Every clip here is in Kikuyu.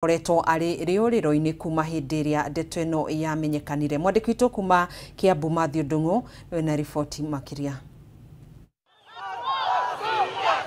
Koretwo arĩ rĩũrĩro-inĩ kuma hĩndĩ ĩrĩa ndeto ĩno yamenyekanire. Mwandĩki witũ kuma Kiambu Mathew Ndung'u nĩwe na riboti makĩria.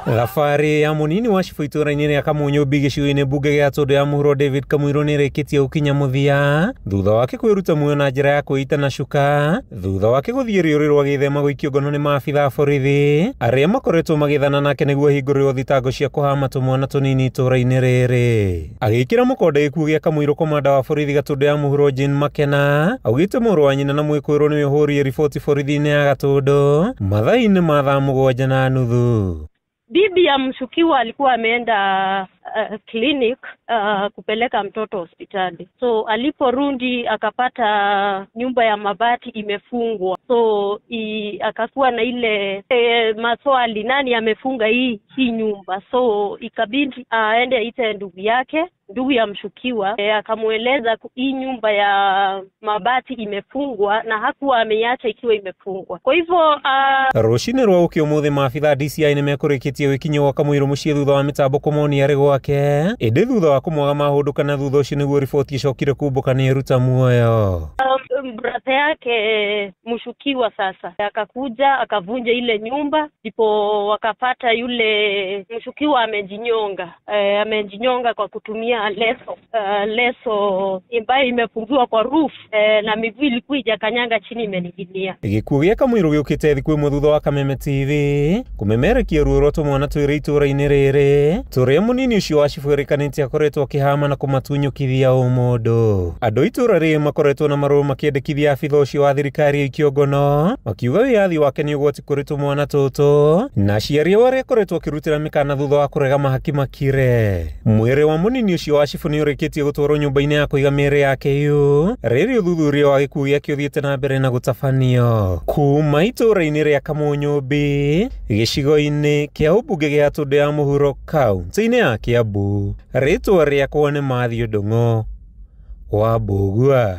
Thabarĩ ya mũnini wa cibũ itũra-inĩ rĩa Kamunyũmbi gĩcigo-inĩ mbunge gĩa Tũndũ ya Mũhuro David Kamũirũ nĩrĩkĩtie gũkinya mũthia thutha wake kwĩruta muoyo na njĩra ya kwĩita na cuka thutha wake gũthiĩ rĩũrĩro agĩthema gũikio ngono nĩ maabitha a borithi arĩa makoretwo magĩthana nake nĩguo ahingũrĩrwo thitango cia kũhama tũmwana tũnini itũra-inĩ rĩrĩ. Agĩkĩra mũkonde gĩkuũ gĩa Kamũirũ komanda wa borithi Gatũndũ ya Mũhuro Jane Makena augĩte mũrũ wa nyina na mwĩkũĩrwo nĩwe ũhũrire riboti borithi-inĩ ya Gatũndũ mathaa-inĩ ma thaa 7:30. Bibi ya mshukiwa alikuwa ameenda clinic kupeleka mtoto hospitali. So aliporudi akapata nyumba ya mabati imefungwa. So akakuwa na ile maswali, nani amefunga hii nyumba? So ikabidi aende aite ndugu yake, ndugu ya mshukiwa, akamueleza hii nyumba ya mabati imefungwa na hakuwa ameiacha ikiwa imefungwa. Kwa hivyo rũcinĩ rwa ũkĩ ũmũthĩ maabitha DCI nĩmekũrĩkĩtie wĩkinyo wa Kamũirũ mũciĩ thutha wa mĩtambo kũmonia arĩ gwake ĩndĩ thutha wa kũmwaga mahũndũka na thutha ũcio nĩguo riboti ĩcokire kumbũka nĩeruta muoyo. Brother yake mshukiwa sasa akakuja akavunja ile nyumba, ndipo wakapata yule mshukiwa amejinyonga. Amejinyonga kwa kutumia leso, leso ambayo imefungiwa kwa roof, na miguu ilikuwa ijakanyanga chini imening'inia. Gĩkuũ gĩa Kamũirũ gĩũkĩte thikũ ĩmwe thutha wa Kameme TV kũmemerekia ruo rwa tũmwana twĩrĩ itũra-inĩ rĩrĩ tũrĩa mũnini ũcio wa cibũ ĩrĩkanĩte akoretwo akĩhama na kũmatunyũkithia ũmũndũ. Andũ itũra rĩrĩ makoretwo na marũa makĩendekithia abitha ũcio wa thirikari aikio ngono makiuga wĩyathi wake nĩ ũgwati kũrĩ tũmwana tũtũ na aciari ao arĩa akoretwo akĩrutĩra mĩkana thutha wa kũrega mahaki makire. Mwĩrĩ wa mũnini ũcio wa cibũ nĩũrĩkĩtie gũtwarwo nyũmba-inĩ ya kũiga mĩĩrĩ yake yu rĩrĩ ũthuthuria wa gĩkuũ gĩake ũthiĩte na mbere na gũtabanio. Kuma itũra-inĩ rĩa Kamunyũmbi gĩcigo-inĩ kĩa ũmbunge gĩa Tũndũ ya Mũhuro kaũntĩ-inĩ ya Kiambu, rĩtwa rĩakwa nĩ Mathew Ndung'u wa Mbũgua.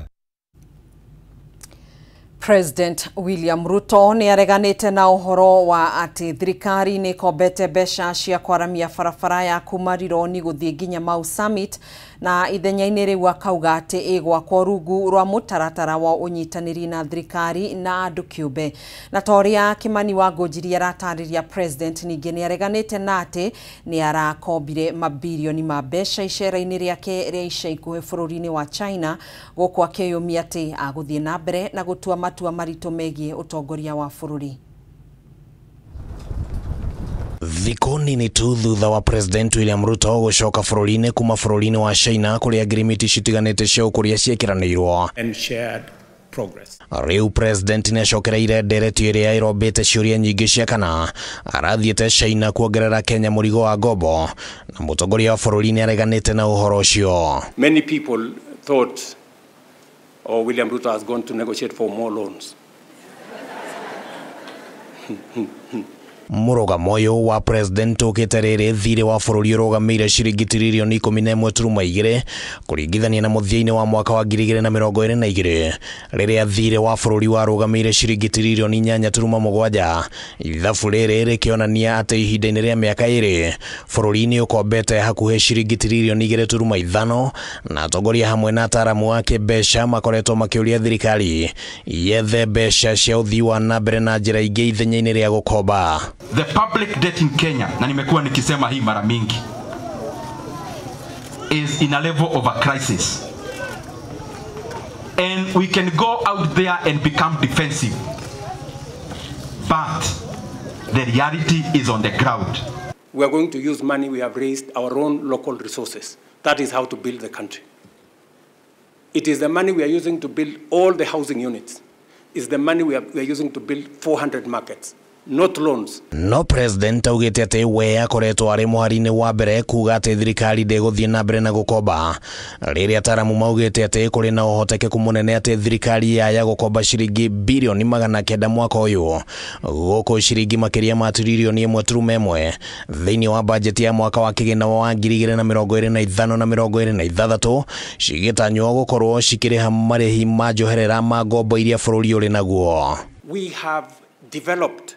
President William Ruto nĩ areganĩte na ũhoro wa atĩ thirikari nĩ ĩkombete mbeca cia kwaramia barabara ya kuma Rironi gũthiĩ nginya Mau Summit na ithenya-inĩ rĩu akauga atĩ ĩgwakwo rungu rwa mũtaratara wa ũnyitanĩri na thirikari na andũ kĩũmbe. Na ta ũrĩa Kimani wa Ngũnjiri aratarĩria, President ningĩ nĩ areganĩte na atĩ nĩ arakombire mabirioni ma mbeca icera-inĩ rĩake rĩa ica ikuhĩ bũrũri-inĩ wa China, gũkũ akĩyũmia atĩ agũthiĩ na mbere na gũtua matua maritũ megiĩ ũtongoria wa bũrũri. Thikũ nini tu thutha wa President William Ruto gũcoka bũrũri-inĩ kuma bũrũri-inĩ wa China kũrĩa ngirimiti citiganĩte cia ũkũria ciĩkĩranĩirwo. Rĩu President nĩacokereire ndereti ĩrĩa ĩrombĩte ciũria nyingĩ cia kana arathiĩte China kuongerera Kenya mũrigo wa ngombo na mũtongoria wa bũrũri nĩareganĩte na ũhoro ũcio. Many people thought, oh, William Ruto has gone to negotiate for more loans. Mũrũgamo ũyũ wa President ũkĩte rĩrĩ thirĩ wa bũrũri ũrũgamĩire ciringi tiririoni 11.2 kũringithania na mũthia-inĩ wa mwaka wa 2022 rĩrĩa thirĩ wa bũrũri warũgamĩire ciringi tiririoni 8.7. Ithabu rĩrĩ rĩkĩonania atĩ ihinda-inĩ rĩa mĩaka ĩrĩ bũrũri nĩ ũkombete hakuhĩ ciringi tiririoni 2.5 na atongoria hamwe na ataaramu a kĩmbeca makoretwo makĩũria thirikari yethe mbeca cia ũthii wa na mbere na njĩra ingĩ ithenya-inĩ rĩa gũkomba. The public debt in Kenya, na nimekuwa nikisema hii mara mingi, is in a level of a crisis. And we can go out there and become defensive. But the reality is on the ground. We are going to use money we have raised, our own local resources. That is how to build the country. It is the money we are using to build all the housing units. It's the money we are using to build 400 markets. Not loans. No President augĩte atĩ we akoretwo arĩ mũhari-inĩ wa mbere kuga atĩ thirikari ndĩgũthiĩ na mbere na gũkomba rĩrĩa ataaramu maugĩte atĩ kũrĩ na ũhotekeku mũnene atĩ thirikari yaya gũkomba ciringi birioni 900 mwaka ũyũ gũkũ ciringi makĩria ma tiririoni 1.1 thĩinĩ wa bajeti ya mwaka wa kĩgĩna wa 2025 na 2026 cigĩtanywo gũkorwo cikĩrĩha marĩhi ma njoherera ma ngombo iria bũrũri ũrĩ naguo. We have developed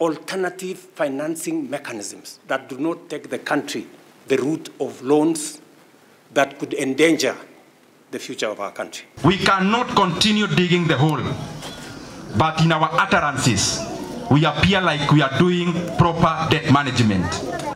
alternative financing mechanisms that do not take the country the route of loans that could endanger the future of our country. We cannot continue digging the hole, but in our utterances, we appear like we are doing proper debt management.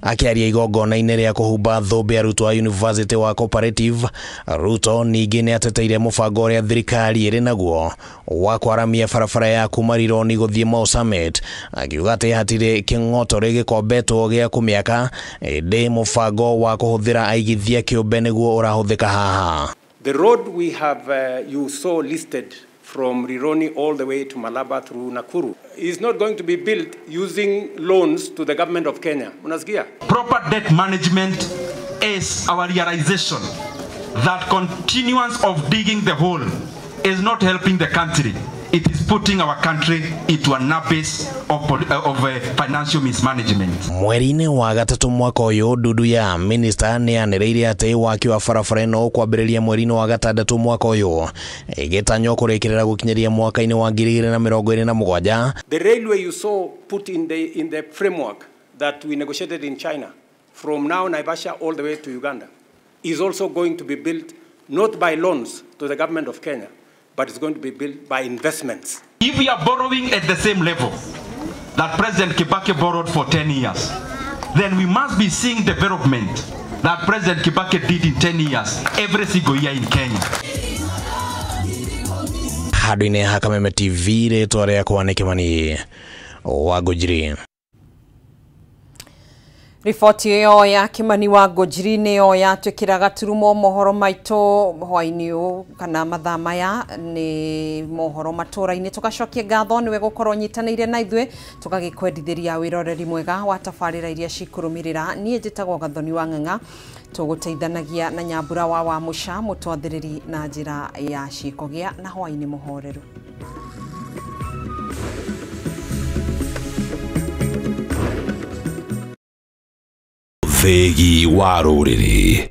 Akiaria igongona-inĩ rĩa kũhumba thũmbĩ arutwo a University wa Cooperative, Ruto ningĩ nĩ ateteire mũbango ũrĩa thirikari ĩrĩ naguo wa kwaramia barabara ya kuma Rironi gũthiĩ Mau Summit, akiuga atĩ hatirĩ kĩng'otorĩ gĩkombetwo gĩa kũmĩaka, ĩndĩ mũbango wa kũhũthĩra aigithia kĩũmbe nĩguo ũrahũthĩka haha. The road we have you saw listed from Rironi all the way to Malaba through Nakuru is not going to be built using loans to the government of Kenya. Unasikia? Proper debt management is our realization that continuance of digging the hole is not helping the country. It is putting our country into an abyss of financial mismanagement. Mweri-inĩ wa gatatũ mwaka ũyũ, ndundu ya minista nĩ yanĩrĩire atĩ waki wa barabara ĩno ũkwambĩrĩria mweri-inĩ wa gatandatũ mwaka ũyũ, ĩgĩtanywo kũrĩkĩrĩra gũkinyĩria mwaka-inĩ wa 2027. The railway you saw put in the framework that we negotiated in China, from now Naivasha all the way to Uganda, is also going to be built not by loans to the government of Kenya, but it's going to be built by investments. If we are borrowing at the same level that President Kibaki borrowed for 10 years, then we must be seeing development that President Kibaki did in 10 years, every single year in Kenya. Handũ-inĩ ha Kameme TV, rĩtwa rĩakwa nĩ Kĩmani wa Ngũnjiri. Riboti ĩyo ya Kimani wa Ngũnjiri nĩyo yatwĩkĩra gaturumo mohoro maitũ hwaĩ-inĩ ũyũ kana mathaa maya nĩ mohoro matũra-inĩ. Tũgacokia ngatho nĩwe gũkorwo nyitanĩire na ithuĩ, tũgagĩkwendithĩria wĩroreri mwega wa tabarĩra iria cikũrũmĩrĩra. Niĩ njĩtagwo Gathoni wa Ng'ang'a, tũgũteithanagia na Nyambura wa Wamũca mũtwathĩrĩri na njĩra ya ciĩko. Gĩa na hwaĩ-inĩ mũhoreru. Thegi wa rũrĩrĩ.